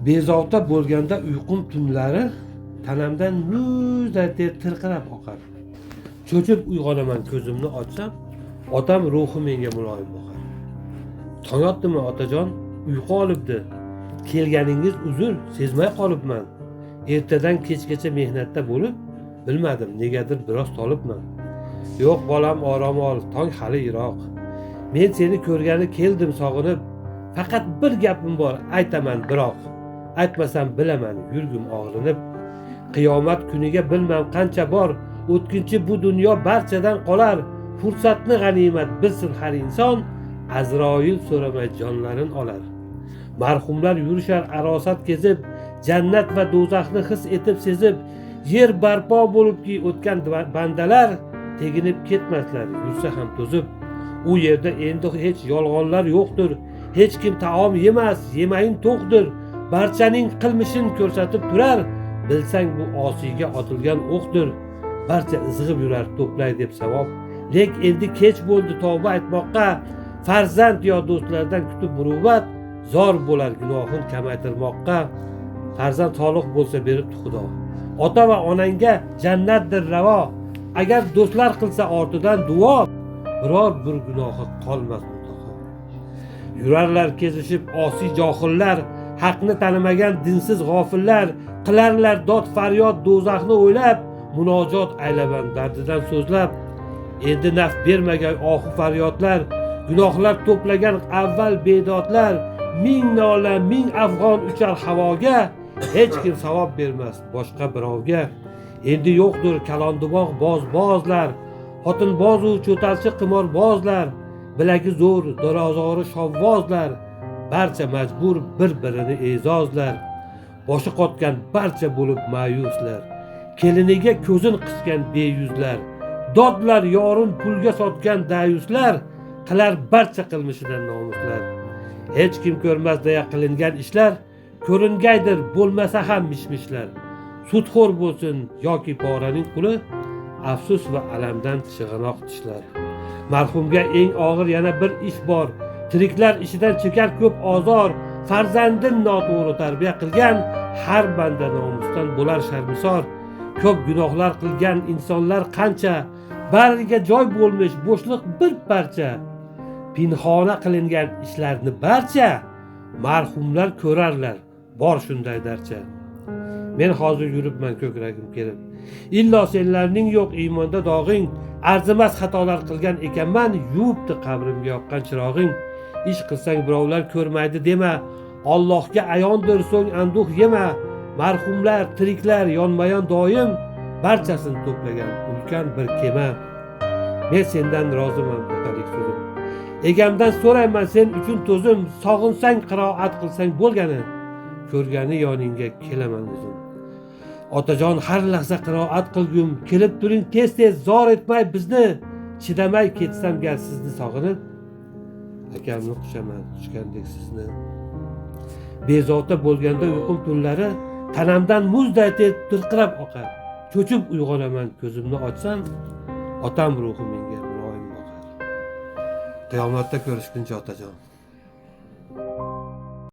Bezovta bo'lganda uyqum tunlari tanamdan muzday ter tirqirab oqar. Cho'chib uyg'onaman, ko'zimni ochsam, otam ruhi menga muloyim boqar. Tong otdimi, otajon, uyqu olibdi. Kelganingiz uzr, sezmay qolibman. Ertadan kechgacha mehnatda bo'lib, bilmadim, negadir biroz tolibman. Yo'q bolam, orom ol, tong hali yiroq. Men seni ko'rgani keldim sog'inib. Faqat bir gapim bor, aytaman biroq. Aytmasam bilaman, yurgim og'rinib. Qiyomat kuniga bilmam qancha bor, o'tkinchi bu dunyo barchadan qolar. Fursatni g'animat bilsin har inson, Azroil so'ramay jonlarin olar. Marhumlar yurishar arosat kezib, jannat va do'zaxni his etib sezib, yer barpo bo'libki o'tgan bandalar teginib ketmaslar yursa ham to'zib. U yerda endi hech yolg'onlar yo'qdir, hech kim taom yemas, yemayin to'qdir. Barchaning qilmishin ko'rsatib turar, bilsang bu osiyga otilgan o'qdir. Barcha izg'ib yurar to'play deb savob, lek endi kech bo'ldi tavba aytmoqqa. Farzand yo do'stlardan kutib muruvvat, zor bo'lar gunohin kamaytirmoqqa. Farzand solih bo'lsa beribdi Xudo, ota va onangga jannatdir ravo. Agar do'stlar qilsa ortidan duo, biror bir gunohi qolmas mutlaqo. Yurarlar kezishib osiy johillar, haqni tanimagan dinsiz g'ofillar. Qilarlar dod faryod do'zaxni o'ylab, munojot aylaban dardidan so'zlab. Endi naf bermagan ohu faryodlar, gunohlar to'plagan avval bedodlar. Ming nola, ming afg'on uchar havoga, hech kim savob bermas boshqa birovga. Endi yo'qdir kalondimog' boz bozlar, xotinbozu cho'talchi qimorbozlar, bilagi zo'r darozori shovvozlar. Barcha majbur bir birini e'zozlar, boshi qotgan barcha bo'lib ma'yuslar. Keliniga ko'zin qisgan beyuzlar, dodlar yorin pulga sotgan dayuslar, qilar barcha qilmishidan nomuslar. Hech kim ko'rmas deya qilingan ishlar, ko'ringaydir bo'lmasa ham mishmishlar. Sudxo'r bo'lsin yoki poraning quli, afsus va alamdan chig'anoq tishlar. Marhumga eng og'ir yana bir ish bor, tiriklar ishidan chekar ko'p ozor. Farzandin noto'g'ri tarbiya qilgan har banda nomusdan bo'lar sharmisor. Ko'p gunohlar qilgan insonlar qancha, bariga joy bo'lmish bo'shliq bir parcha. Pinhona qilingan ishlarni barcha marhumlar ko'rarlar, bor shunday darcha. Men hozir yuribman ko'kragim kerib, illo senlarning yo'q iymonda dog'ing. Arzimas xatolar qilgan ekanman, yuvibdi qabrimga yoqqan chirog'ing. Ish qilsang birovlar ko'rmaydi dema, Allohga ayondir so'ng anduh yema. Marhumlar tiriklar yonma-yon doim, barchasini to'plagan ulkan bir kema. Men sendan roziman, otalik so'zim, egamdan so'rayman sen uchun to'zim. Sog'insang qiroat qilsang bo'lgani, ko'rgani yoningga kelaman o'zim. Otajon, har lahza qiroat qilgum, kelib turing tez tez zor etmay bizni. Chidamay ketsam gar sizni sog'inib, akamni quchaman quchgandek sizni. Bezovta bo'lganda uyqum tunlari tanamdan muzday ter tirqirab oqar. Cho'chib uyg'onaman, ko'zimni ochsam, otam ruhi menga muloyim boqar. Qiyomatda ko'rishguncha, otajon.